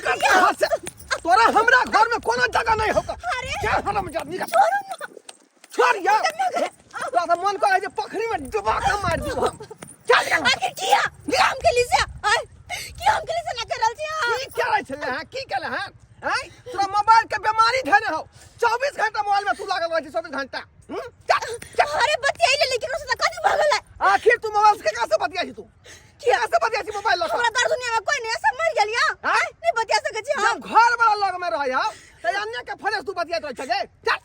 कहाँ से तोरा हमरा घर में कोनो जगह नहीं होगा। अरे! क्या हराम जात निकल। छोड़ू ना। छोड़ यार, तोरा तो मन करे जे पोखरी में डुबा के मार दियो हम। चल निकल। आखिर किया हम के लिए से आय की हम के लिए से ना करल छी अहाँ? की करे छले हैं, की केले हैं? हैं, तोरा मोबाइल के बीमारी धेने हो, 24 घंटा मोबाइल में तू लागल रहै छी, 24 घंटा। चल चल। अरे बतियाइले लेकिन उससे कथी भगल है? आखिर तू मोबाइल से केकरा से बतियाइ छी? तू केकरा से बतियाइ छी मोबाइल लऽ कऽ? हमरा दर दुनिया में कोई नहीं है, सब मर गेल या। आँय? नहीं बतिया सकै छी हम। जब घर वाला लग में रहै हौ तऽ अन्य के फरेस तू बतियाइत रहै छे। चल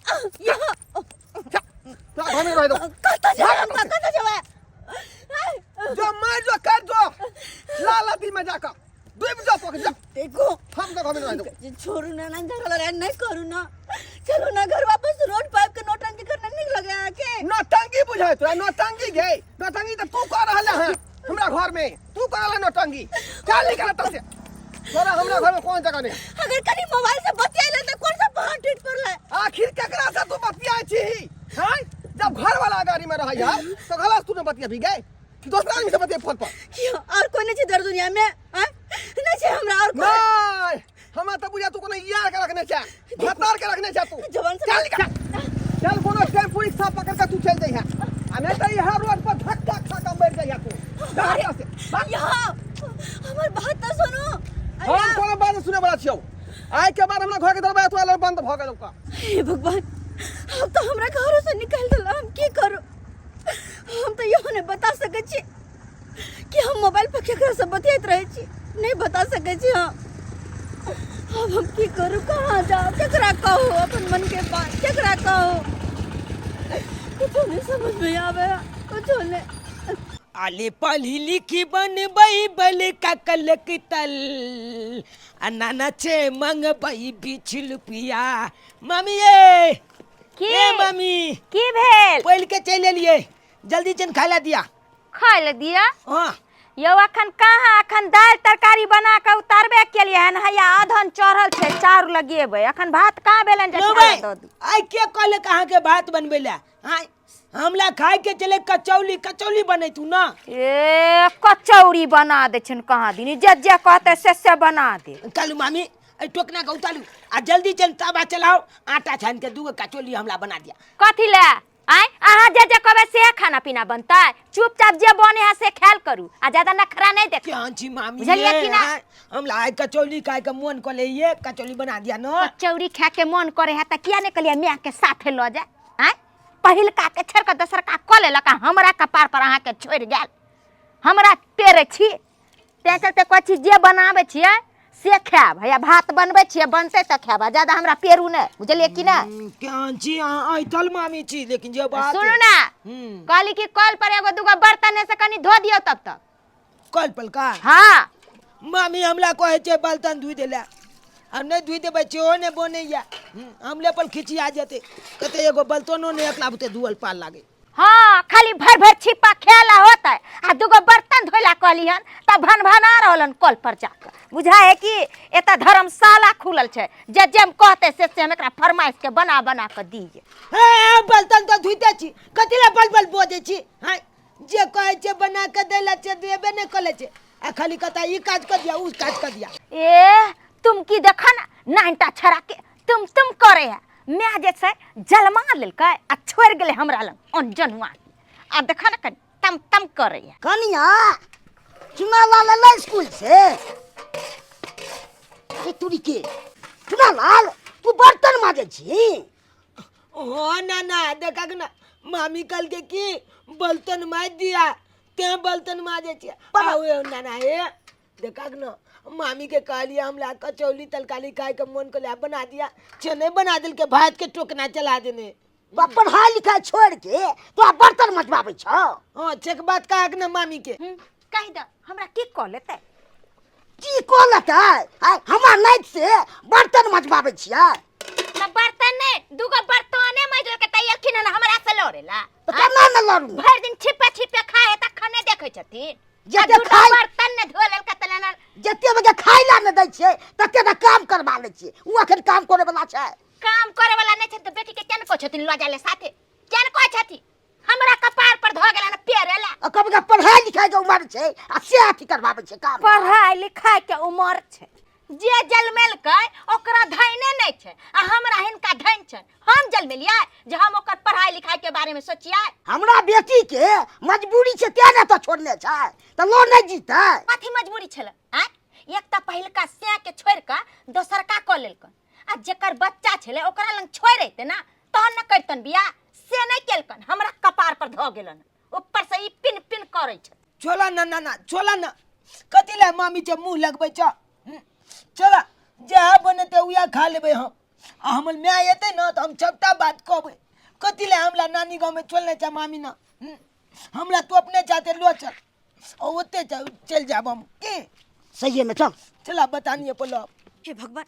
यहाँ चल, तोरा घर में रहै दो। कतऽ जेबै हम? तऽ कतऽ जेबै? आँय? जो मार जो कर जो लाल नदी में जाकर डूब जो पोखर जा। देखो, हम तो घर में रहै दो। जे छोड़ू ना ना, झगड़ा लड़ाई नहीं करू ना, चलो ना घर वापस। रोड पाइप के नौटंकी करना निक लगे अहाँके? नौटंकी बुझाय तोरा? नौटंकी गे, नौटंकी तऽ तू कर रहल है हमरा घर में, तू कर रहल नौटंकी। चल निकल एतऽ से, तोरा हमरा घर में कोन जगह नहीं। अगर कनी मोबाइल से बतियाइले तऽ कौन सा पहाड़ टूट पड़लै? आखिर केकरा से तू बतियाइ छी हैं? जब घर वाला गाड़ी में रहै है तो घला तू ने बतियाबी गे कि दोसरा आदमी से बतिया फोन पर? क्यों, और कोई नहीं छै दर दुनिया में? आँय? नहीं छै हमरा और कोई? नहीं, हमरा तऽ बुझा तू कोनो यार के रखने छै, भतार के रखने छै तू। जवान से चल निकल चल, कोनो टेम्पू रिक्शा पकड़ के तू चल जइहा, आ नहीं तो यहाँ रोड पर धक्का खा के मर जइहा तू। जा यहाँ से, भाग। यहाँ हमर बात तऽ सुनू। हम कोनो बात सुने वाला छियौ? आइ के बाद हमरा घर के दरवाजा तोरा लग बंद भऽ गेलौ का। हे भगवान, हम तो हमरा घरों से निकाल देला, हम की करू? हम तो इहो नहीं बता सकै छी कि हम मोबाइल पर केकरा से बतियाइत रहै छी, नहीं बता सकै छी हम। अब हम की करू? कहाँ जाओ? केकरा कहू अपन मन के बात? केकरा कहू? कुछो नहीं समझ में आवे, कुछो नहीं। आले पढ़ी लिखी बनबै बल का कलक तल आ नाना छे मंगबै बिछ रुपया। मामी ये की? ए मामी। की भेल? पढ़ के चलि एलियै, जल्दी चल खाय ला दिया। खाय ले दिया? हाँ। यौ अखन कहाँ, अखन दालि तरकारी बना कऽ उतारबे केलियै हन, हैया अधन चढ़ल छै, चाउर लगेबै, अखन भात कहाँ भेलनि जे यौ खाय भाई, लए दऽ दी? आइ के कहलक अहाँके भात बनबै लए? आँय, हमला खाय के चले कचौली, कचौली बनैतू ना। ए कचौड़ी बना दै छनि कहाँ दिन, जे जे कहतै से से बना दे। कालू मामी, एहि टोकना के उतारू आ जल्दी चल तावा चलाओ, आटा छानि के दूगो कचौली हमला बना दिया। कथी लए? आँय, अहाँ जे जे कहबै से खाना पीना बनतै? चुपचाप जे बने है से खायल करू आ ज्यादा नखरा नहीं देख। केहन छी मामी? बुझलियै कि ना? आँय, हमला आइ कचौली खाय के मन कऽ ये कचौली बना दिया न। कचौड़ी खाय के मन करे है त किया नहीं कहलियै माय के साथे लऽ जाय? आँय, पहिलका के छोड़ि कऽ दोसरका कऽ लेलक आ हमरा कपार पर अहाँके छोड़ि गेल, हमरा पेड़ै छी। तैं चलते कहै छी जे बनाबै छियै से खायब, हैया भात बनबै छियै, बनतै तऽ खायब, आ ज्यादा हमरा पेड़ू नहि, बुझलियै कि नहि? केहन छी अहाँ, ऐठल मामी छी, लेकिन जे बात सुनू ने। कहली कि कल पर एगो दूगो बर्तन है से कनि धो दियौ तब तक। कल पर का? हाँ। मामी, हमला कहै छै बर्तन धोइ देला, हम नहि धोइ देबै, सेहो नहि बनैया। हमले पर खिचिया जेतै, कहतै एगो बर्तनो नहि एकला बुते धोअल पार लागे। हाँ, खाली भर भर छिपा खेला होता है आ दूगो बर्तन धोइला कहली हन तब भन भना रहल हन कल पर जाकर। बुझा है कि एतऽ धर्मशाला खुलल छै, जे जे हम कहते से से हम एकरा फरमाइश के बना बना के दिए। हे, बर्तन तऽ धोइते छी, कथी लए बल बल बजै छी? हाँ, जे कहै छै बना के दै लए से देबे नहि करै छै, आ खाली कहता ई काज कऽ दिया, ओ काज कऽ दिया। ए तुम की देखा ना, नाइनटा छड़ा के तुम तुम करे है, माय जे छै जलमा लेलकै आ छोड़ि गेलै हमरा लग अनजनुआ, आ देखा ना कनि तम तम करे है। कनिया, चुनालाल एलै स्कूल से? अरे तुरी के, चुनालाल, तू बर्तन माजै छी? हो ना ना, देखा ना मामी कल के की बर्तन माज दिया, ते बर्तन माजे छी। आओ ना ना, ए देखा ना मामी के कहलिए हमला कचौली तरकारी खाए के मन को बना दिया, चने बना दिल के भात के टोकना चला देने। तो पढ़ाई लिखाई छोड़ के तो आप बर्तन मजबाबै छौ? हाँ, चेक बात कहा ना मामी के। कहि दे हमरा की कह लेतै? की कह लेतै? आय हमरा नाइट से बर्तन मजबाबै छियै। ना बर्तन नहीं, दूगो बर्तने मजल के तैयार खिन ना हमरा से लड़ेला। तो केना न लड़ू? भरि दिन छिपे छिपे खाए त खने देखै छथिन। जते आ दूटा खाइ- बर्तन ने धो लेलकै त लेना। जते बजे खाइ ला ने दै छियै तते ने काम करबा लै छियै। ओ अखन काम करे वाला छै? काम करे वाला नहीं छै त बेटी के केना कहै छथिन लऽ जाय ले साथे? केना कहै छथिन? हमरा कपार पर धो गेला ने पेरेला। आ कभी कभी पढ़ाई लिखाई के उम्र छै आ से अथी करबाबै छै काम। पढ़ाई लिखाई के उम्र छै जे जलमेलकै ओकरा धैने नहि छै आ हमरा हिनका धैन छै। हम जलमेलियै जे हम ओकर पढ़ाई लिखाई के बारे में सोचियै? हमरा बेटी के मजबूरी छै तें ने तो छोड़ने छै, तऽ लो नहि जीतै। कथी मजबूरी छलै? आँय, एक तऽ पहिलका सैं के छोड़ि कऽ दोसरका कऽ लेलकन आ जेकर बच्चा छलै ओकरा लग छोड़ि अयतै ने तहन ने करितन बियाह, से नहि केलकन, हमरा कपार पर धऽ गेलन। ऊपर से ई पिन पिन करै छै। छोला ना ना ना, छोला ना, कथी लए मामी के मुंह लगबै छ? चला जएह बनेतै उएह खा लेबै हम, आ हमर माय एतै ने तऽ हम सबटा बात कहबै। कथी लए हमरा नानी गाँवमे छोड़ने छै मामी ने? हमरा तू अपने चाहते लो चल, आ ओते चलि जायब हम की सहिए में। चल चला बतानिए पर लो। हे भगवान,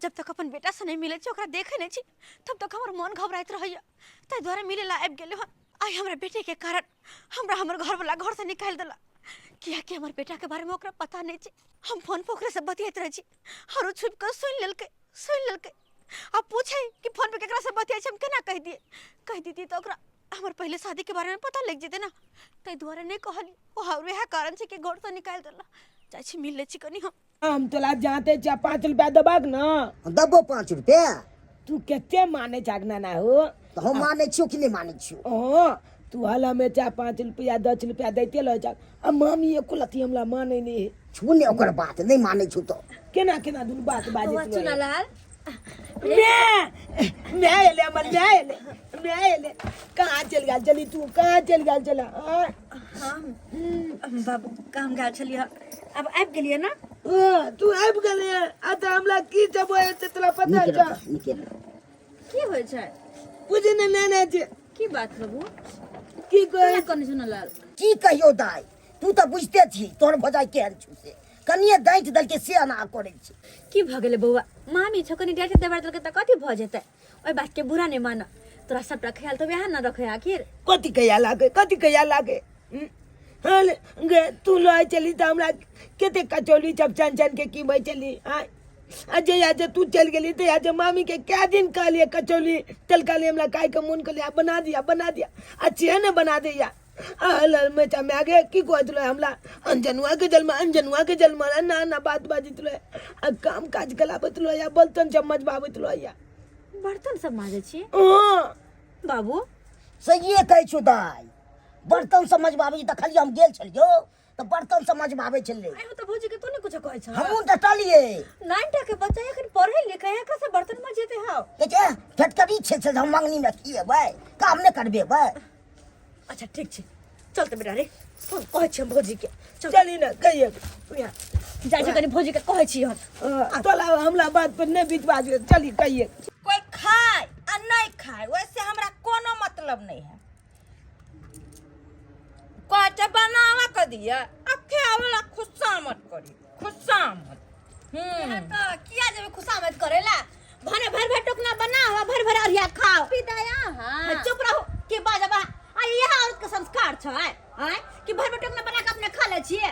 जब तक अपन बेटा से नहीं मिले छी, ओकरा देखे नहीं छी, तब तक हमर मन घबराइत रहैया, ताहि दुआरे मिले ला आबि गेलै हन। आइ हमरा बेटे के कारण हमरा हमर घरवाला घर से निकालि देला, कियाकि हमर बेटा के बारे में ओकरा पता नहीं छै। हम फोन पर ओकरा से बतियाइत रहै छी और ओ छुपि कऽ सुनि लेलकै, सुनि लेलकै आ पूछे कि फोन पे केकरा से बतियाइ छै। हम केना कहि दियै? कहि दितियै तऽ ओकरा हमर पहिले शादी के बारे में पता लागि जेतै ने, ताहि दुआरे नहि कहलियै। ओ वएह कारण छै कि घर से निकालि देला। जाइ छी, मिल लै छी कनि हम। हम तोला जाते छा 5 रुपया देबाक ना? देबो 5 रुपया। तू कते माने छाक ना ना हो? तऽ हम मानै छियौ कि नहि मानै छियौ? ओ तू हल हमें चा 5 रुपया 10 रुपया दैते लऽ जा, आ मामी एको लत्ती हमरा मानै नहीं है। छू ने ओकर बात नहीं मानै छौ तो केना केना दुनू बात बाजैत बौआ रहै। चुनालाल मैं मैं एले हमर, मैं एले, मैं एले। कहाँ चल गेल चली तू? कहाँ चल गेल चला? हाँ? हम बाबू काम गेल छलियै, अब आबि गेलियै ने। हाँ, तू आबि गेलै आ तऽ हमरा की सब होइ छै तोरा पता नीके छौ? रह, नीके रह। की होइ छै? बुझे ने नाना जे की बात बाबू? की कहै? केना कने चुनालाल? की कहियौ दाइ, तू तऽ बुझिते छी तोहर भौजाइ केहन छौ, से कनिये डाँटि देलकै से एना करै छै। की भऽ गेलै बौआ? मामी छौ, कनि डाँटि देबार देलकै तऽ कथी भऽ जेतै? ओहि बातके बुरा नहि मान, तोरा सबटा ख्याल तऽ वएह ने रखै आखिर। कथी कहिया लागे, कथी कहिया लागे? हँ गे, तू लऽ चली तऽ हमरा कते कचौली सब छानि छानि के की चली। आँय, आ जहिया जे तू चलि गेली तहिया जे मामी के कए दिन कहलियै कचौली तलकाली हमरा खायके मोन कहलियै बना दिया, बना दिया, आ छे ने बना दैया। मेचा माय गे की कहैत रहै हमरा? अनजनुआ के जन्म, अनजनुआ के जन्म, ना ना बात बाजैत रहै आ काम काज कराबैत रहै आ बर्तन सब मजबाबैत रहै। बर्तन सब माजै छी? हँ। बाबू सहिए कहै छौ दाइ, बर्तन सब मजबाबै छै। देखलियै, हम गेल छलियौ तऽ बर्तन सब मजबाबै छलै। आइ तऽ भौजी के तू नहीं कुछ कहै छ? हमहूँ डटलियै। 9 टा के बच्चा एखन पढ़ै लिखै है, कैसे बर्तन मजेते हौ? कहै छै फटकरी छै से हम मंगनी में खिएबै, काम नहि करबेबै। अच्छा ठीक छै, चल तऽ बेटा रे, कहै छी हम भौजी के। चल। चली ने कहिए। जाइ छी कनि भौजी के कहै छी हम। तोला हमरा बात पर नहि विश्वास, चली कहिए। कोई खाए आ नहीं खाए वैसे हमरा कोनो मतलब नहीं है। कहते बनावा के दिया आ खाए वाला खुस्सा मत करी, खुस्सा मत। तऽ किया जेबै खुशामद करेला? भने भर भर टोकना बनाओ आ भर भर अरिया खाओ। विदाया। हाँ, हाँ चुप रहो के बाजब। आ यह औरत के संस्कार छै आय कि भर भर टोकना बना के अपने खा ले छियै?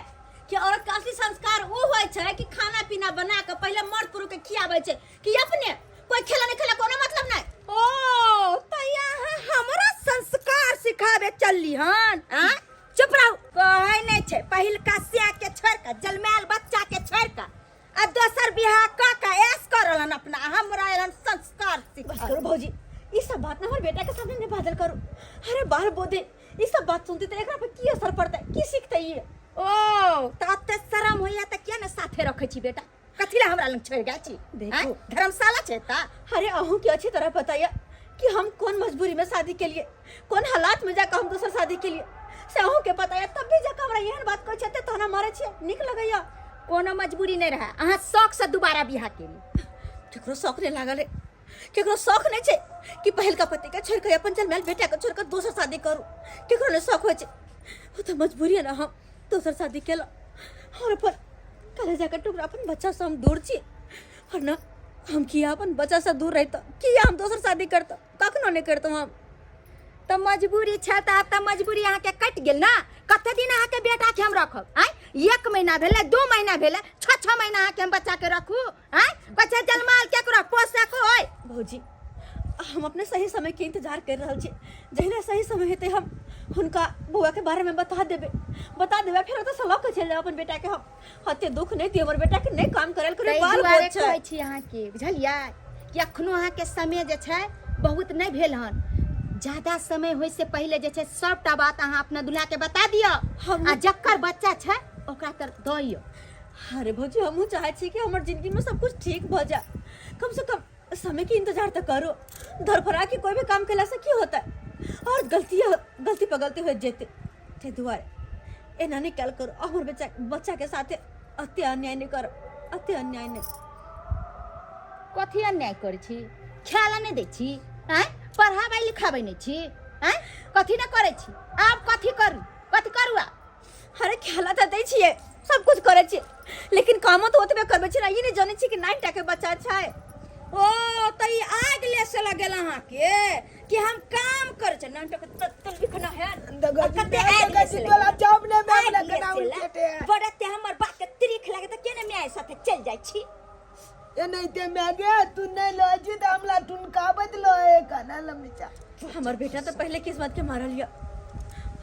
कि औरत के असली संस्कार उ होइ छै कि खाना पीना बना के पहिले मर्द पुरुष के खियाबै छै कि अपने? कोई खेला नहीं खेला कोनो मतलब नहीं। ओ तो यहाँ हमरा संस्कार सिखाबे चलली हन? आ चुप रहो। कहै नहीं छै पहिलका स्या के छोड़ के जलमायल बच्चा के छोड़ के आ दोसर बियाह क के ऐश करलन अपना, हमरा एलन संस्कार बस सिखा। करो भौजी, ई सब बात ना हमर बेटा के सामने नहीं बाजल करू। अरे बाल बोधे ई सब बात सुनते तो एकरा पर की असर पड़तै, की सीखतै ई? ओ त अते शरम होइया त किया ने साथे रखै छी बेटा? कथी ला हमरा लग छोड़ गेल छी? देखो। आँय? धर्मशाला छै त। अरे अहूँ के अच्छी तरह पता है कि हम कौन मजबूरी में शादी के लिए, कौन हालात में जाकर हम दोसर शादी के लिए, से अहूँ के पता है, तब भी जाकर हमरा एहन बात कहै छै तहन हम मारै छियै, नीक लगैया? कोनो मजबूरी नहीं रहे, अहाँ शौक से दोबारा बियाह केली। केकरो शौक नहीं लागल है, केकरो शौक नहीं छै कि पहिलका पति के छोड़ के अपन जन्मायल बेटा के छोड़ के दोसर शादी करू। केकरो नहीं शौक होइ छै। ओ तऽ मजबूरी है ना, हम दोसर शादी केलहुँ और अपन कलेजा के टुकड़ा अपन बच्चा से हम दूर छी। और ना हम किया अपन बच्चा से दूर रहितहुँ, किया हम दोसर शादी करतहुँ? कखनो नहीं करतहुँ हम। तऽ मजबूरी छै तऽ आब तऽ मजबूरी अहाँके कटि गेल ना। कते दिन अहाँके बेटाके हम रखब? आँय, 1 महीना भेलै, 2 महीना भेलै, 6-6 महीना अहाँके हम बच्चाके रखू? आँय, कहै छै जलमाल केकरो पोसैके होय। भौजी, हम अपने सही समय के इंतजार कर रहल छी। जहिना सही समय हेतै हम हुनका बौआ के बारे में बता देबै। बता देबै, फेर ओतऽ से लऽ कऽ चलि जायब अपन बेटाके। हम हते दुख नहि दियौ हमर बेटाके, नहि काम करल करू। ताहि बाल दुआरे बोझ छै। कहै छी अहाँके, बुझलियै कि अखनो अहाँके समय जे छै बहुत नहि भेल हन। ज्यादा समय होइ से पहिले जे छै सबटा बात अहाँ अपना दुल्हा के बता दियौ हम आ जकर बच्चा छै ओकरा तर दऽ दियौ। अरे भौजी, हमहूँ चाहै छी कि हमर जिंदगी में सब कुछ ठीक भऽ जाए। कम से कम समय के इंतजार तो करो। धड़फड़ा के कोई भी काम केला से की होता है? और गलती गलती पर गलती हो जेते। ताहि दुआरे एना नहीं कल करो, हमर बच्चा बच्चा के साथे अते अन्याय नहीं करो, अते अन्याय नहीं। कथी अन्याय करै छी? खाय नहि दै छी? आँय, पढ़ाबै लिखाबै नहि छी? आँय, कथी नहि करै छी? आब कथी करू, कथी करू आब? अरे खेला तऽ दै छियै, सब कुछ करै छियै, लेकिन कामो तऽ ओतबे करबै छियै ने। ई नहि जानै छियै कि 9 टा के बच्चा छै। ओ तऽ ई आगि लेसे लगेल अहाँके कि हम काम करै छी। नान टके तत्तल बिखना है। देखै छी, कते आगि देखै छी, लेसे तोरा लगेल। जब ने मैं आगि अपना केना लेसे ला। उल्टेटे है। बड़ा ते हमर बात के त्रिख लागे तऽ केने माय साथे चलि जाइ छी? एनाहिते माय गे, तू नहि लऽ छी तऽ हमरा टुनकाबैत लऽ कना लम्बी। हमर बेटा तऽ पहिले किस्मत के मारल यऽ,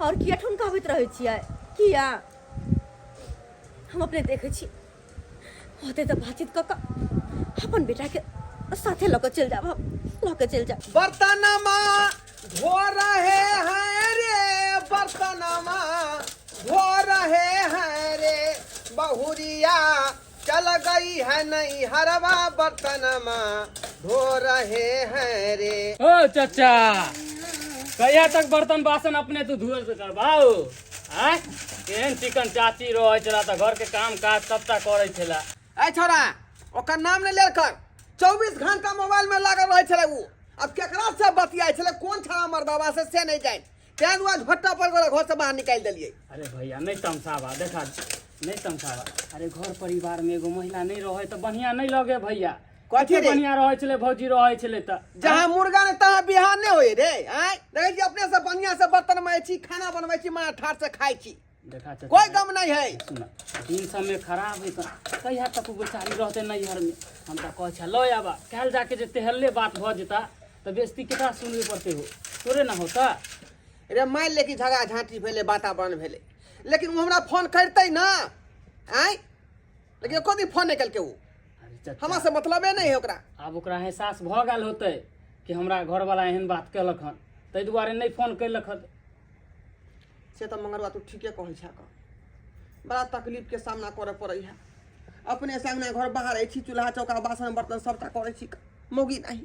और किया ठुनकाबैत रहै छियै? किया? हम अपने देखै छी, होते तऽ बातचीत कऽ कऽ अपन बेटा के साथे लऽ कऽ चलि जायब, हम लऽ कऽ चलि जायब। बर्तनमा धो रहे हैं रे, बर्तनमा धो रहे हैं रे, बहुरिया चल गई है नहीं हरवा, बर्तनमा धो रहे हैं रे। ओ चाचा, कहिया तक बर्तन बासन अपने तू धुए से करबाउ? आँय, केहन चिकन चाची रहै छला तऽ घर के काम काज सबटा करै छला। ऐ छोरा, ओकर नाम नहि लेल कर। 24 घंटा मोबाइल में लागल रहै छलै उ। अब केकरा से बतियाइ छलै, कोन छड़ा मर्दवा से, से नहि जानि। तें दुआरे झोटा पर ओकरा घर से बाहर निकालि देलियै। अरे भैया, नहीं तमसाबा, देखा, नहीं तमसाबा। अरे घर परिवार में एगो महिला नहीं रहे तऽ बढ़िया नहीं लगे भैया। कथी कते रे? बढ़िया रहै छलै भौजी रहै छलै तऽ। जहाँ मुर्गा ने तहाँ बिहान नहि होय रे। आँय, देखै छी, अपने से बढ़िया से बर्तन में छी, खाना बनबै छी, माँ ठाठ से खाइ छी। देखा चाचा, कोई गम नहीं है। सुन, दिन समय खराब है तऽ कहिया तक ओ बेचारी रहतै नैहर में? हम तऽ कहै छै लऽ आबा, काल्हि जाके जे तेहल्ले बात भऽ जेता तऽ बेइज्जती केकरा सुनबे पड़तै? हो तोरे ना होता। रे, मान ले कि झगड़ा झांटी भेलै, वातावरण भेलै, लेकिन ओ हमरा फोन करतै ना? आँय, लेकिन एको दिन फोन नहि केलकै ओ। अरे चाचा, हमरा से मतलबे नहीं है ओकरा। आब ओकरा एहसास भऽ गेल होतै कि हमरा घरवाला एहन बात केलक हन, ताहि दुआरे नहि फोन केलक हन। से तऽ मंगरवा तू ठीके कहै छह। बड़ा तकलीफ के सामना करऽ पड़ै है। अपने से अंगना घर बाहर छी, चूल्हा चौका बासन बर्तन सबटा करै छी। मौगी नहीं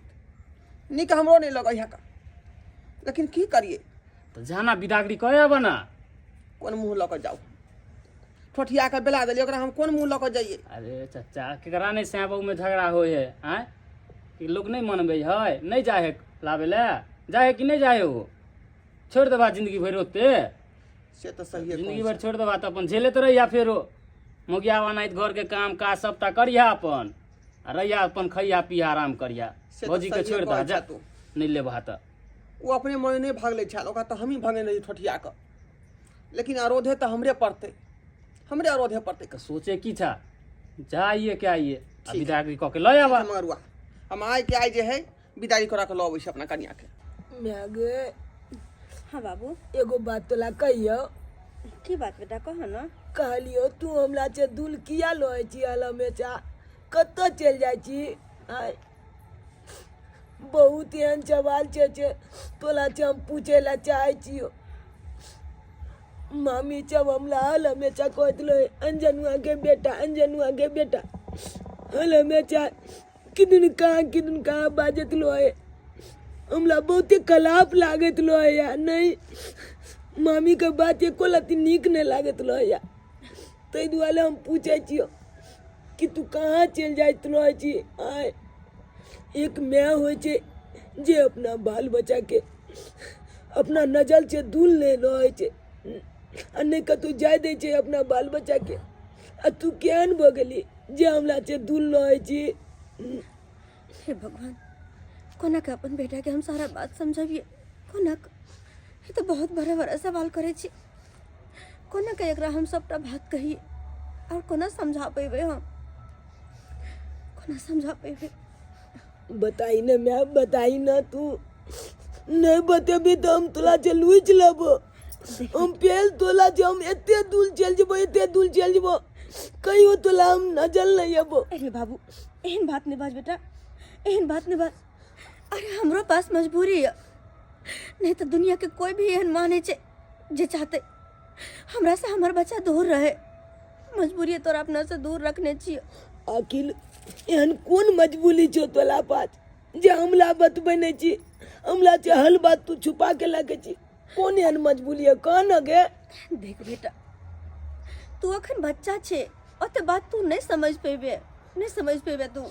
नीक हमरो नहीं लगै है, लेकिन की करिए? तऽ जाना बिदागरी कऽ आबऽ ना। कोन मुँह लऽ कऽ जाउ? ठोठिया के बेला देलियै ओकरा, हम कोन मुँह लऽ कऽ जइए? अरे चचा, केकरा नहि साँय बहू में झगड़ा होइ है? आँय, कि लोक नहि मनबै है? नहि जाइ है लाबै लए? जाइ है कि नहि जाइ है? ओ छोड़ि देबा जिंदगी भरि ओते? से तऽ सहिए जिंदगी कहै भरि छोड़ि देबा तऽ अपन झेलैत रहिया, फेरो मोगिया नाहित घरके काम काज सबटा करिहा अपन आ रहिया, अपन खैया पिया आराम करिहा। से तऽ भौजीके सहिए छोड़ि दह कहै जा। छह तू। नहि लेबहा तऽ। ओ अपने मने नहि भागलै छल, ओकरा तऽ हमही भगेने रही ठोठिया कऽ, लेकिन अरोधे तऽ हमरे पड़तै, हमरे अरोधे पड़तै। तऽ सोचे की छा? जाइए के आइए आ ठीक। विदागरी कऽ के लऽ आबा। मगरुआ, हम आइ के आइ जे है विदाई करा के लऽ अबै छी अपना कनिया के। माय गे। हाँ बाबू। एगो बात तोला कहियो। की बात बेटा, कह ना। कहलियो, तू हमरा से दूल किया लहै छी हल हमेशा? कतऽ चलि जाइ छी? आँय, बहुत एहन सवाल छै जे तोला से हम पूछे ला चाहै छियो। मामी सब हमरा हल हमेशा कहैत रहे, अंजनुआ के बेटा, अंजनुआ के बेटा। हल हमेशा किदन कहाँ किदन कहाँ बाजैत रहे, हमरा बहुते खराब लागैत रहैया। नहि, मामीके बात एको रत्ती नीक नहि लागैत रहैया। ताहि दुआरे हम पूछै छियौ कि तू कहाँ चलि जाइत रहै छी? आँय, एक माय होइ छै जे अपना बाल बच्चाके अपना नजरसँ दूर नहि रहै छै आ नहि कतहु जाय दै छै अपना बाल बच्चाके। आ तू केहन भऽ गेली जे हमरा से दूर रहै छी? हे भगवान, कोना के अपन बेटा के हम सारा बात समझाबिए? कोना के? ई तऽ बहुत बड़ा बड़ा सवाल करै छी। कोना के एकरा हम सबटा बात कहिए और कोना समझा पेबै हम? कोना समझा पेबै? बताई ना मैं, बताई ना। तू नहीं बतेबी तो हम तोला से लूच लेबो। हम पेल तोला जे हम एते दूर चलि जेबो एते दूर चलि जेबो कहियो तोला हम नजर नहि अयबो। अरे बाबू, एहन बात नहीं बाज बेटा, एहन बात नहीं बाज। अरे हमरो पास मजबूरी है, नहीं तो दुनिया के कोई भी एहन माने छे जे चाहते हमरा से हमर बच्चा दूर रहे। मजबूरी है तोरा अपना से दूर रखने छियो। आखिर एहन कोन मजबूरी छौ तोला पास जे हमला बतबै नहि छी? हमला चाहल बात तू छुपा के लगे छी, कोन एहन मजबूरी है कह न गे? देख बेटा, तू अखन बच्चा छे, ओते बात तू नहीं समझ पेबे, नहीं समझ पेबे तू।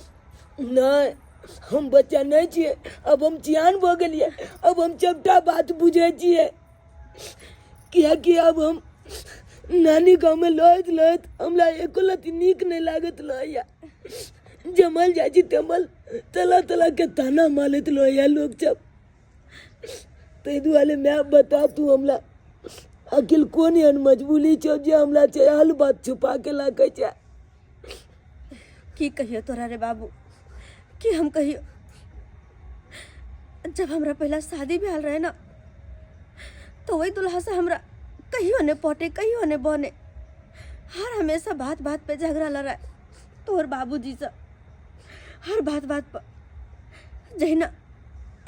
नहीं, हम बच्चा नहीं छियै, अब हम जियान भऽ गेलियै, अब हम सबटा बात बुझै छियै। कियाकि अब हम नानी गाँवमे लहैत लहैत हमरा एको लत्ती नीक नहि लागैत रहैया। जमल जाइ छी तमल तरह तरह के ताना मारैत रहैया लोक सब। ताहि दुआरे माय बता तू हमरा अकिल कोन एहन मजबूरी छौ जे हमरा चाहल बात छुपा के राखै छै? की कहियो तोरा रे बाबू, की हम कहियो? जब हमरा पहला शादी भेल रहे ना, तो वही दुल्हा से हमरा कहियो ने पटे, कहियो ने बने, हर हमेशा बात बात पे झगड़ा लड़ाए तोहर बाबूजी से, हर बात बात पर। जहिना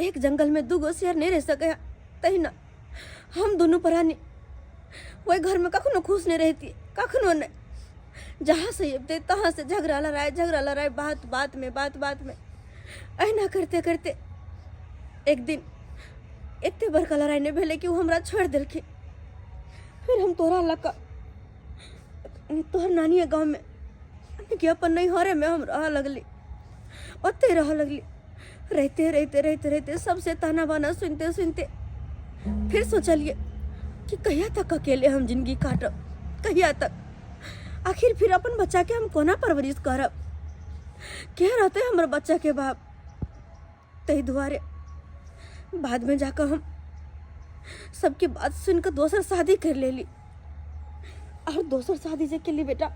एक जंगल में दूगो शेर नहीं रह सके, तहिना हम दोनों प्राणी वही घर में कखनो खुश नहीं रहती, कखनो नहीं। जहाँ से अबते तहाँ से झगड़ा लड़ाई, झगड़ा लड़ाई, बात बात में, बात बात में। अहिना करते करते एक दिन एते बड़का लड़ाई नहीं भेलै कि ओ हमरा छोड़ि देलखिन। फिर हम तोरा लऽ कऽ तोहर नानिए गाँवमे कि अपन नैहरेमे हम रहऽ लगली, ओतहि रहऽ लगली। रहिते रहिते रहिते रहिते सबसे ताना बाना सुनते सुनते फिर सोचलिए कि कहिया तक अकेले हम जिंदगी काटब, कहिया तक? आखिर फिर अपन बच्चा के हम कोना परवरिश करब? के रहते हमर बच्चा के बाप? ताहि दुआरे बाद में जाकर हम सबके बात सुन के दोसर शादी कर लेली। और दोसर शादी जे केली बेटा,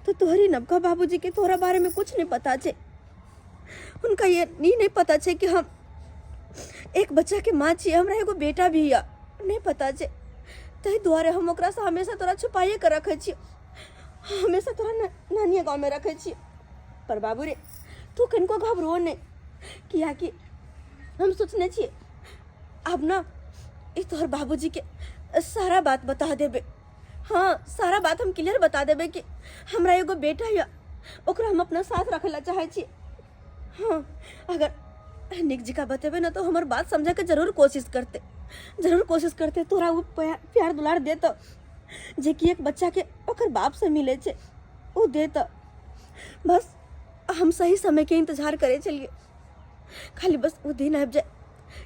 तो तोहरी नवका बाबूजी के तोहरा बारे में कुछ नहीं पता छे। उनका ये नहीं पता छे कि हम एक बच्चा के माँ छी, हमरा एगो बेटा भी है, नहीं पता छे। ताहि दुआरे हम ओकरा से हमेशा तोरा छुपाइए के रखे छी, हमेशा तोरा नानिए गाँव में रखे छी। पर बाबू रे, तू कनिको घबरो नहीं, कियाकि हम सोचने छियै अब ना ई तोहर बाबूजी के सारा बात बता देबे। हाँ, सारा बात हम क्लियर बता देबे कि हमरा एगो बेटा है, ओकरा हम अपना साथ रखे ला चाहे छी। हाँ, अगर निक जी का बतेबे ना तो हमर बात समझे के जरूर कोशिश करते, जरूर कोशिश करते। तोरा वो प्यार दुलार देतो जे कि एक बच्चा के ओकर बाप से मिले छे, वो देतो। बस हम सही समय के इंतजार करे चलिए, खाली बस वो दिन आबि जाए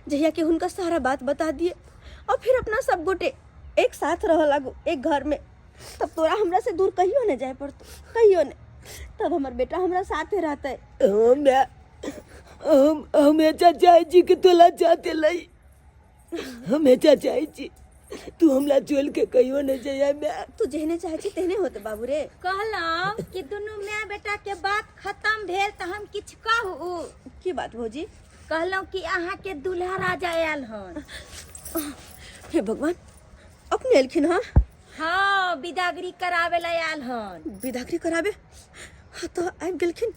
जहिया के हुनका सारा बात बता दिए और फिर अपना सब गोटे एक साथ रह लागू एक घर में। तब तोरा हमरा से दूर कहियो नहीं जाए पड़तो, कहियो नहीं। तब हमर बेटा हमरा साथे रहते। हम हमेशा चाहे छी कि तोला चाहते लई, हमेशा चाहे छी तू हमरा छोड़ के कहियो नहीं जाए। मैं तू जेहने चाहे छी तेहने होते बाबू रे। कहलहुँ कि दुनू माय बेटा के बात खत्म भेल तऽ हम किछु कहू? की बात भौजी? कहलहुँ कि अहाँके दूल्हा राजा आयल हन। हे भगवान, अपने एलखिन? हाँ हाँ, बिदागरी करावे ला आयल हन। बिदागरी करावे? हाँ तो आबि गेलखिन,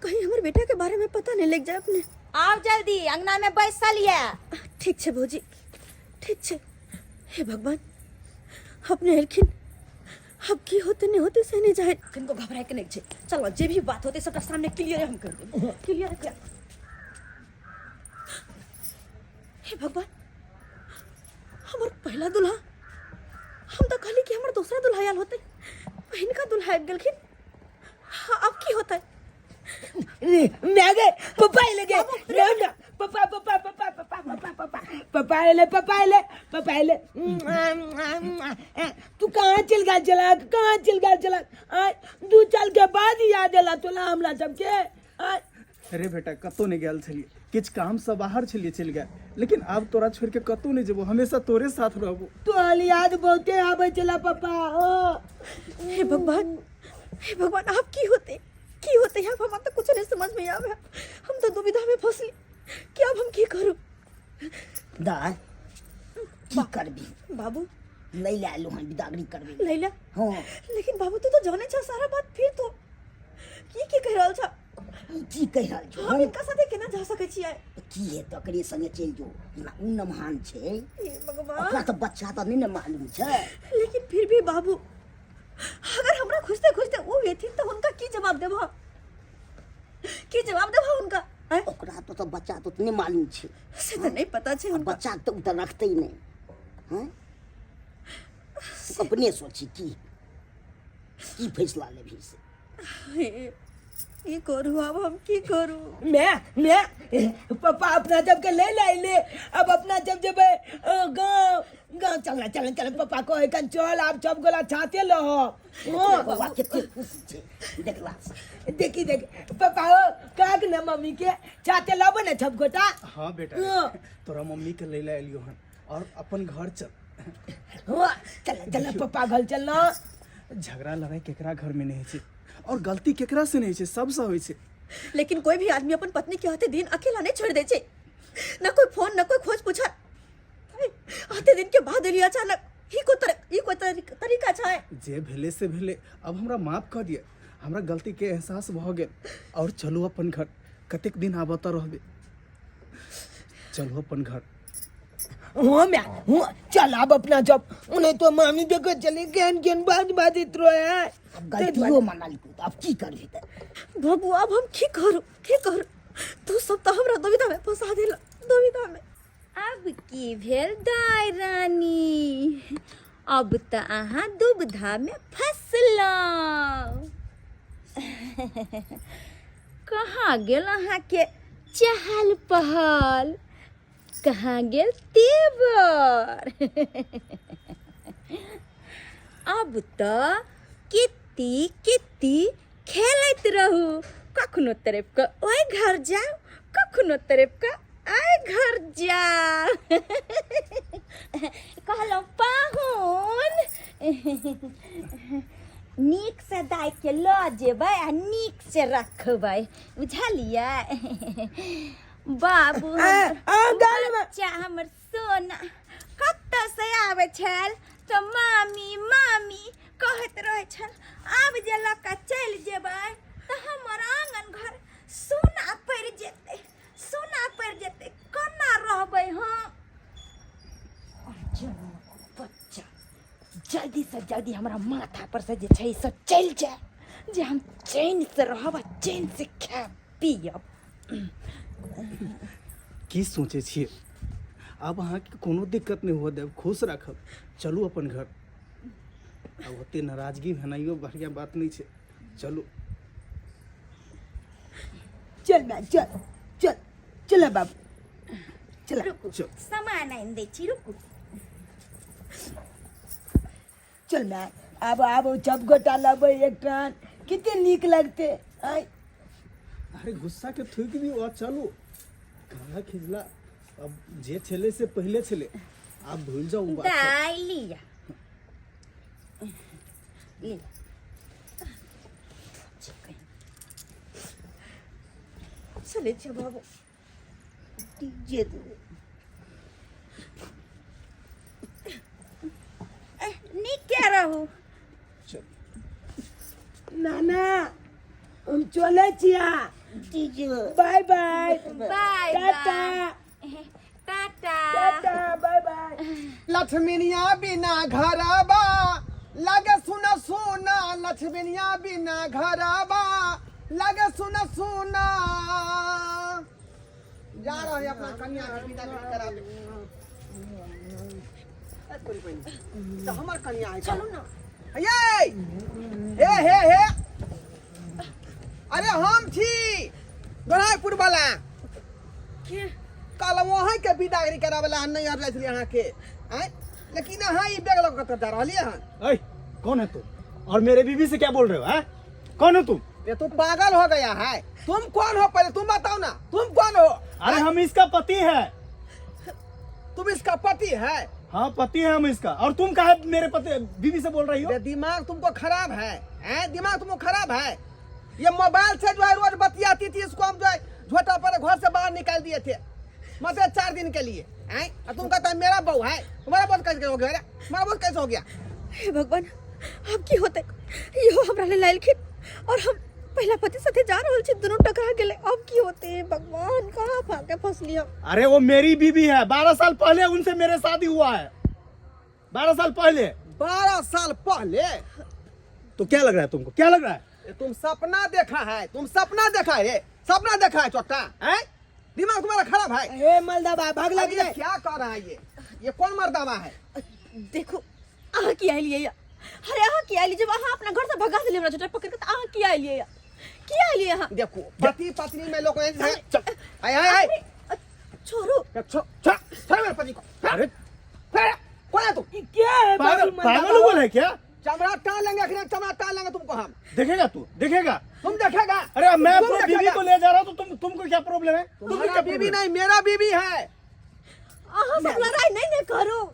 कहीं हमर बेटा के बारे में पता नहीं लग जाए अपने। आउ जल्दी, अंगना में बैसल ये। ठीक छे भौजी, ठीक छे। हे भगवान, अपने एलखिन, अब की होते नहीं होते से नहीं जाए। किनको घबराए के नहीं छे, चलो जे भी बात होते सबका सामने क्लियर हम कर देब, क्लियर कर। हे भगवान, हमर पहला दुल्हा, हम तो कहली कि हमर दूसरा दुल्हा आयल होते, पहिनका दुल्हा आबि गेलखिन। हाँ, अब की होते? मैं गए पप्पा आइले गे। ना ना, पप्पा पप्पा पप्पा पप्पा पप्पा पप्पा पप्पा आइले, पप्पा आइले, पप्पा आइले। तू कहाँ चल गया चला, कहाँ चल गया चला? आय 2 साल के बाद याद एला तोला हमरा सबके। आय अरे बेटा, कतौ नहीं गेल छलियै, किछु कामसँ बाहर छलियै, चलि गेल, लेकिन आब तोरा छोड़ि के कतौ नहीं जेबो, हमेशा तोरे साथ रहबो। तोहर याद बहुते आबै छला पप्पा। हो हे भगवान, हे भगवान, आप की होते, की होते? अब हम तो कुछ नहीं समझ में आवे, हम तो दुविधा में फंसली कि अब हम की करूं। दाय की करबी बाबू? लै लए एलहुँ हन बिदागरी करबै लए। लैला हँ लेकिन बाबू तू तो जाने छ सारा बात फिर तो की की कहि रहल छ ई की कहि रहल छौ हम इनका साथे केना जा सकै छियै की हेतै ओकरे संगे चलि जो ओना ओ नमहान छै हे भगवान ओकरा तऽ बच्चा तऽ नहि ने मालूम छै लेकिन फिर भी बाबू अगर हमरा खोजते खोजते वो हेथिन तऽ हुनका की जवाब देब हम की जवाब देब हम हुनका आँय? ओकरा तो तऽ बच्चा तऽ नहि मालूम छै से तऽ नहि पता छै आ हुनका बच्चाके तऽ ओ तऽ रखतै नहि हँ तू अपने सोची की की फैसला लेबही से हे, की करू आब हम की करू मैं मैं पापा अपना जब के ले ले ले अब अपना जब जेबै गाँव गाँव चलना चलना चल पापा को एखन चल आब सब गोला छाते लहो देखले बौआ कते खुशी छै देखला से देखी देख पापा हो कहक ने मम्मी के छाते लबो ने सब गोटा हाँ बेटा हाँ। तोरा मम्मी के ले ले एलियो हन और अपन घर चल हाँ चल चल पापा घर चलना झगड़ा लड़ाई केकरा घर में नहीं होइ छै और गलती केकरा से नहीं होइ छै सबसँ होइ छै लेकिन कोई भी आदमी अपन पत्नी के आते दिन अकेला नहीं छोड़ दे छे ना कोई फोन ना कोई खोज पूछा आते दिन के बाद एली अचानक ही को तर, ही कोई तरीका छै जे भेले से भेले अब हमरा माफ कऽ दिअ हमरा गलती के एहसास भऽ गेल और चलू अपन घर कतेक दिन आब ओतऽ रहबै चलू अपन घर हाँ मैं हाँ चल अब अपना जब उन्हें तो मामी देखो चली गेन गेन बाज बाजित रहे हैं आब गलतियो मानलको तऽ आब की करबही तऽ बाबू अब हम की करू की करू तू सब तो हमरा दुविधा में फंसा देला दुविधा में अब की भेल दाय रानी अब तऽ अहाँ दुविधा में फसलहुँ कहाँ गेल अहाँके चहल पहल कहाँ गेल तेवर अब तऽ कित्ती कित्ती खेलैत रहू कखनो तरफ के ओहि घर जाउ कखनो तरफ के आइ घर जाउ कहलहुँ पाहुन नीकसँ दाइके लऽ जेबै आ नीकसँ रखबै बुझलियै बाबू हमर बच्चा हमर सोना कतऽ से आबै छल तऽ मामी मामी कहैत रहै छल आब जे लऽ कऽ चलि जेबै तऽ हमर आङ्गन घर सोना पड़ि जेतै सोना पड़ि जेतै कोना रहबै हम बच्चा जल्दी से जल्दी हमरा माथा पर से जे छै से चलि जाय जे हम चैन से रहब आ चैन से खायब पियब की सोचै छियै आब अहाँके कोनो दिक्कत नहि हुअ देब खुश राखब चलू अपन घर आब ओते नाराजगी भेनाइयो बढ़िआँ बात नहि छै चलू चल मैं चल चल चल बाबू चल रुकू चल। सामान आनि दै छी रुकू चल मैं आब आब सब गोटा लबै एक टान कते नीक लगते आय अरे गुस्सा के थूक दियौ आ चलू काला खिजला अब जे छलै से पहिले छलै आब भूल जाउ ओ बात सब। दाइ लिअ लिअ चलै छियै बाबू डीजे नीके रहू चल नाना हम चलै छिया DJ bye bye bye tata tata tata bye bye लक्ष्मीनिया बिना घरबा लगे सुन सुना लक्ष्मीनिया बिना घरबा लगे सुन सुना जा रहे हैं अपना कन्या के विदागरी कराबे ए, तोरी बहिन, तऽ हमर कन्या है चलू ना ये हे हे हे अरे हम छी गोरायपुर वाला के कहलहुँ अहाँके विदागरी कराबै लए नहि आर जाइ छलियै अहाँके आँय लेकिन अहाँ ई बैग लऽ कऽ कतऽ जा रहलियै हन ऐ कौन है तू और मेरे बीवी से क्या बोल रहे हो हैं कौन हो तुम ये तो पागल हो गया है तुम कौन हो पहले तुम बताओ ना तुम कौन हो अरे हम इसका पति है तुम इसका पति है हाँ पति है हम इसका और तुम कहा मेरे पति बीवी से बोल रही हो ये दिमाग तुमको खराब है हैं दिमाग तुमको खराब है ये मोबाइल से जो है रोज बतियाती थी इसको हम जो है झोटा पर घर से बाहर निकाल दिए थे मतलब 4 दिन के लिए हैं और तुम कहता है मेरा बहू है। तुम्हारा बहू कैसे हो गया रे? तुम्हारा बहू कैसे हो गया? हे भगवान, अब की होते? इहो हमरा ले लायलखिन और हम पहला पति साथे जा रहल छी, दुनू टकरा गेलै। अब की होते? हे भगवान, कहाँ फाके फंसली हम? अरे वो मेरी बीवी है, 12 साल पहले उनसे मेरे शादी हुआ है, 12 साल पहले। 12 साल पहले? तो क्या लग रहा है तुमको, क्या लग रहा है? ये तुम सपना देखा है, तुम सपना देखा है रे, सपना देखा है चोट्टा। हैं? दिमाग तुम्हारा खराब है। ए मलदबा भाग लग अरे ये गए। क्या कर रहा है ये? ये कौन मर्दावा है? देखो अहाँ की आइलियै या? अरे अहाँ की आइलियै? जब अहाँ अपना घर से भगा देलियै हमरा झोटा पकड़ के, तऽ अहाँ की आइलियै या? की आइलियै अहाँ? देखो पति पत्नी में लोग चल आय आय आय। अरे, छोड़ू। छोड़ छोड़ छोड़ मेरे पति को। अरे कौन है तू? ई क्या है पागल बाबू मलदबा? पागल उगल है क्या? चमड़ा टाल लेंगे अखिलेश, चमड़ा टाल लेंगे तुमको हम। देखेगा तू, देखेगा। तुम देखेगा। अरे मैं तुम अपनी बीवी देखेगा। को ले जा रहा हूँ तो तुमको क्या प्रॉब्लम है? तुमको तुम्हारा क्या बीवी प्रॉब्लम है? नहीं, मेरा बीवी है। अहाँ सब लड़ाई नहीं ने करू,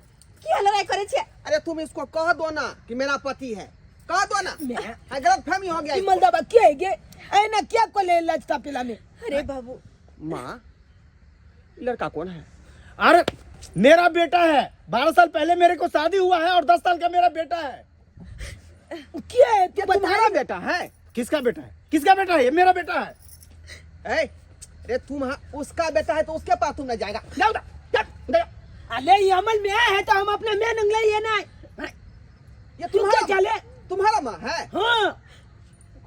किया लड़ाई करै छियै? अरे तुम इसको कह दो ना कि मेरा पति है, कह दो ना। हाँ, गलत फहमी हो गया ई इसको। मलदबा क्या है गे? ऐ ना क्या को ले लचता पिला में? अरे बाबू। माँ, लड़का कौन है? अरे मेरा बेटा है, 12 साल पहले मेरे को शादी हुआ है और 10 साल का मेरा बेटा है। क्या है तू ये बता? तुम्हारा बेटा है? किसका बेटा है? किसका बेटा है? ये मेरा बेटा है। ए, अरे तुम उसका बेटा है तो उसके पास तुम नहीं जाएगा। जाओ उधर, जा, उधर जाओ। अरे ये अमल में है तो हम अपना मैं नंगला ये ना। ये तू क्या तुम्हारा चले? तुम्हारा माँ है? हाँ।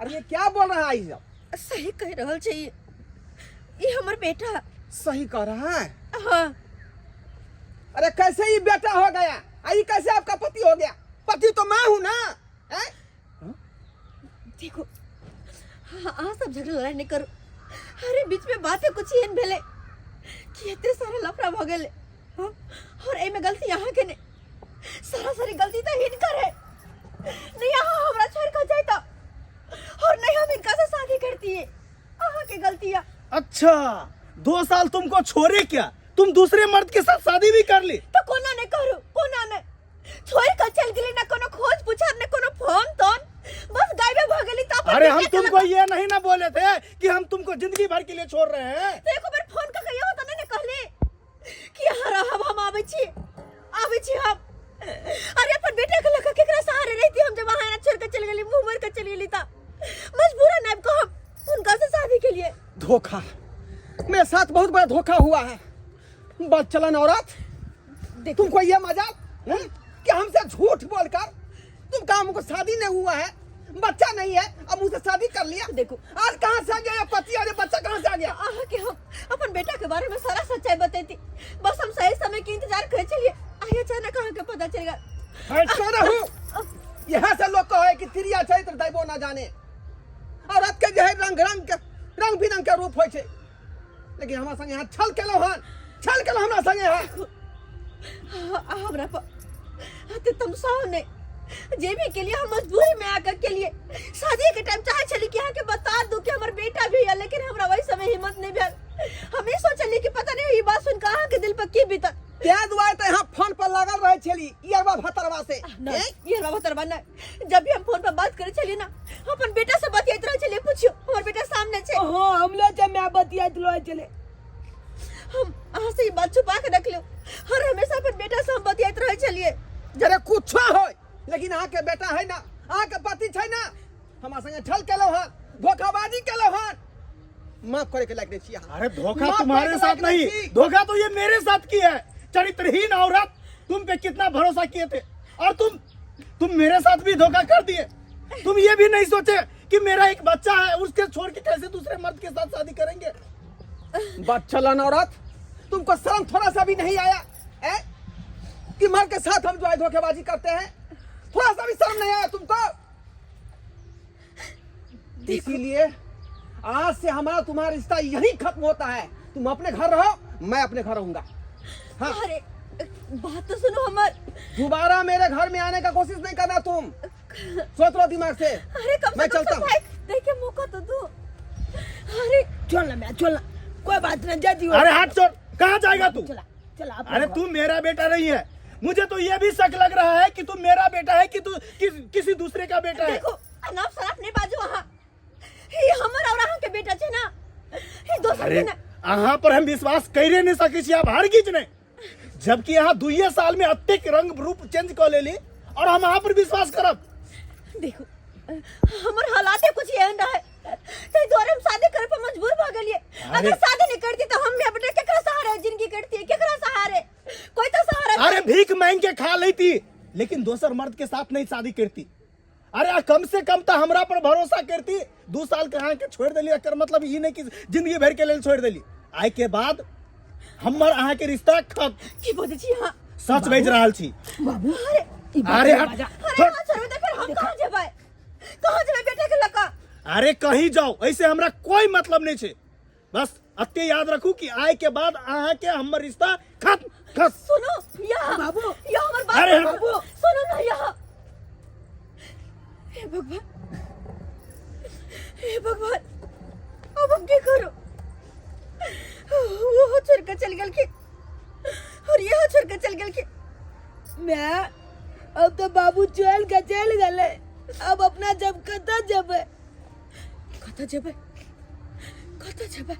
अरे ये क्या बोल रहा है ये सब? सही कह रहल छै ई। ई हमर बेटा। सही कह रहा है? हाँ। अरे कैसे ये बेटा हो गया? आई कैसे आपका पति हो गया? पति तो मैं हूँ ना। हैं? देखो हाँ, अहाँ सब झगड़ा लड़ाई नहीं करू। अरे बीच में बातें कुछ एहन भेलै कि एते सारा लफड़ा भऽ गेलै। हाँ? और एहिमे गलती अहाँके नहि, सरासरी गलती तऽ हिनकर है। नहीं अहाँ हमरा छोड़ कऽ जाइता और नहीं हम हिनका से शादी करतिए। अहाँके गलती है। अच्छा 2 साल तुमको छोड़े क्या? तुम दूसरे मर्द के साथ शादी भी कर ली? तो कोना नहीं करू, कोना नहीं छोड़ कर चल गेली, ना कोनो खोज पूछा ना कोनो फोन तोन, बस गायबे भ गेली। त अपन अरे हम बेटा के तुमको ये नहीं ना बोले थे कि हम तुमको जिंदगी भर के लिए छोड़ रहे हैं। तो एक बार फोन कर कहियो त नहीं ने कहले कि यहाँ रहब हम, आबै छी, आबै छी हम। अरे अपन बेटा के लக்க केकरा सहारे रहती हम जब अहाँ छोड़ के चल गेली, मुंह मोड़ के चल गेली त मजबूरन आबि के हम उनका से शादी के लिए। धोखा, मेरे साथ बहुत बड़ा धोखा हुआ है। बदचलन औरत, तुमको ये मजा कि हमसे झूठ बोलकर तुम कहा हमको शादी नहीं हुआ है, बच्चा नहीं है, अब मुझसे शादी कर लिया। देखो आज कहाँ से आ गया ये पति? अरे बच्चा कहाँ से आ गया? अहाँ के हम अपन बेटा के बारे में सारा सच्चाई बतैती, बस हम सही समय के इंतजार करे चलिए, आई अचानक अहाँ के पता चल गया। रहू यहाँ से लोग कहे कि तिरिया चरित्र दैबो ना जाने, औरत के जे है रंग रंग के रंग बिरंग के रूप होइ छै, लेकिन हमरा संगे यहाँ छल केलहुँ हन, छल केलहुँ हमरा संगे यहाँ। हमरा पर अते तमसाओ नहीं, जे भी के लिए हम मजबूरी में आकर के लिए शादी के टाइम चाहे चली कि अहाँ के बता दू कि हमर बेटा भी है, लेकिन हमरा वही समय हिम्मत नहीं भेल। हम ई सोचली कि पता नहीं ई बात सुन के अहाँ के दिल पर की बीतल। तें दुआरे तऽ यहाँ फोन पर लागल रहै छली ई अरबा भतरवा से। नहीं, ई अरबा भतरवा नहीं, जब भी हम फोन पर बात करे छली ना अपन बेटा से बतियाइत रहै छली। पूछियो हमर बेटा सामने छै। हाँ, हमलो जे मैं बतियाइत रहै छलै। हम अहाँ से ई बात छुपा के रखलियो, हर हमेशा अपन बेटा से हम बतियाइत रहै छलिए। जरे कुछो होय लेकिन अहाँ के बेटा है ना, अहाँ के पति छै ना, हमरा संगे छल केलहुँ हन, धोखाबाजी केलहुँ हन, माफ करे के लायक नहीं छी अहाँ। अरे धोखा माफ तुम्हारे करे के साथ लायक नहीं नहीं, छी। धोखा तो ये मेरे साथ की है। चरित्रहीन औरत, तुम पे कितना भरोसा किए थे और तुम मेरे साथ भी धोखा कर दिए। तुम ये भी नहीं सोचे कि मेरा एक बच्चा है, उसके छोड़ के कैसे दूसरे मर्द के साथ शादी करेंगे। बच्चलन औरत, तुमको शर्म थोड़ा सा भी नहीं आया है कि मर्द के साथ हम जो है धोखेबाजी करते हैं? थोड़ा सा भी शर्म नहीं आया तुमको? इसीलिए आज से हमारा तुम्हारा रिश्ता यही खत्म होता है। तुम अपने घर रहो, मैं अपने घर रहूंगा। हाँ। अरे बात तो सुनो हमार। दोबारा मेरे घर में आने का कोशिश नहीं करना तुम, सोच लो दिमाग से। अरे कम से मैं कम चलता हूँ। सफाई देखे मौका तो दो। अरे चल ना मैं, चल ना, कोई बात नहीं, जा दियो। अरे हाथ छोड़, कहाँ जाएगा तू? चला चला अपने अरे घर। तू मेरा बेटा नहीं है, मुझे तो ये भी शक लग रहा है कि तू मेरा बेटा है कि तू किसी दूसरे का बेटा है। देखो अनाप शनाप नहीं बाजू वहाँ, ये हमर और अहाँ के बेटा छे ना, ये दोसर अरे के ना। अहाँ पर हम विश्वास करे नहीं सकै छी, आप हरगिज नहीं। जबकि अहाँ दुइये साल में अतेक रंग रूप चेंज कऽ लेली और हम अहाँ पर विश्वास करब। देखू, हमर हालाते कुछ एहन रहे ताहि दुआरे हम शादी करे पर मजबूर भऽ गेलियै। अगर शादी नहीं करती तो हम माय बेटा केकरा सहारे जिंदगी कटती, केकरा सहारे? कोई तो सहारा। अरे भीख मांग के खा लेती लेकिन दोसर मर्द के साथ नहीं शादी करती। अरे आ कम से कम तो हमरा पर भरोसा करती। 2 साल के अहाँ के छोड़ देली, एकर मतलब ई नहीं कि जिंदगी भर के लेल छोड़ देली। आइ के बाद हमर अहाँ के रिश्ता खत्म। की बजै छी अहाँ? सच बाजि रहल छी। बाबू, अरे, अरे हट, अरे छोड़। अहाँ छोड़बै तऽ फेर हम कहाँ जेबै? कहाँ जेबै बेटा के लऽ कऽ? अरे कहीं जाओ, ऐसे हमरा कोई मतलब नहीं छे। बस अते याद रखू कि आय के बाद अहाँ के हमर रिश्ता खत्म। खत्म। सुनो यहाँ बाबू, यहाँ हमर बात। अरे बाबू सुनो ना यहाँ। हे भगवान, हे भगवान, अब हम की करू? वो छोड़ के चल गेल की और यहाँ छोड़ के चल गेल की। मैं अब तो बाबू चल के चल गए, अब अपना जब कतऽ जेबै? कतऽ जेबै, कतऽ जेबै?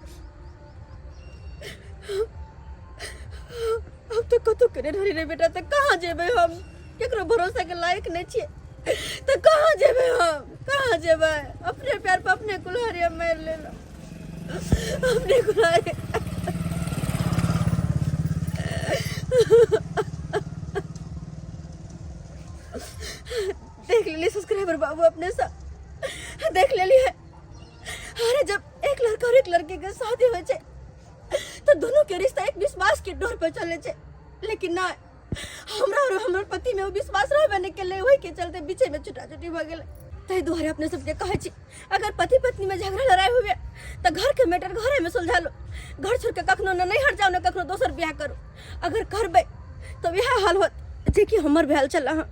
हम तो कतौ के नहीं रही रे बेटा, तो कहाँ जेबै हम? केकरो भरोसा के लायक नहीं छियै, तो कहाँ जेबै हम? कहाँ जेबै? अपने पैर पर अपने कुल्हाड़ी हम मारि लेलहुँ, अपने कुल्हाड़ी। देख लेली सब्सक्राइबर बाबू, अपने सब देख लेली है। अरे जब एक लड़का और एक लड़की के शादी हो छे तो दोनों के रिश्ता एक विश्वास के डोर पर चले छे, लेकिन ना हमरा और हमर पति में वो विश्वास रहबे नहीं केले, वही के चलते बीचे में छुटा छुटी भ गेलै। ताहि दुआरे अपने सबके कहै छी, अगर पति पत्नी में झगड़ा लड़ाई हुए तो घर के मैटर घरे में सुलझा लो। घर छोड़ के कखनो न नैहर जाओ न कखनो दोसर बियाह करू। अगर करबै तो वएह हाल होत जे कि हमर भेल छल। अहाँ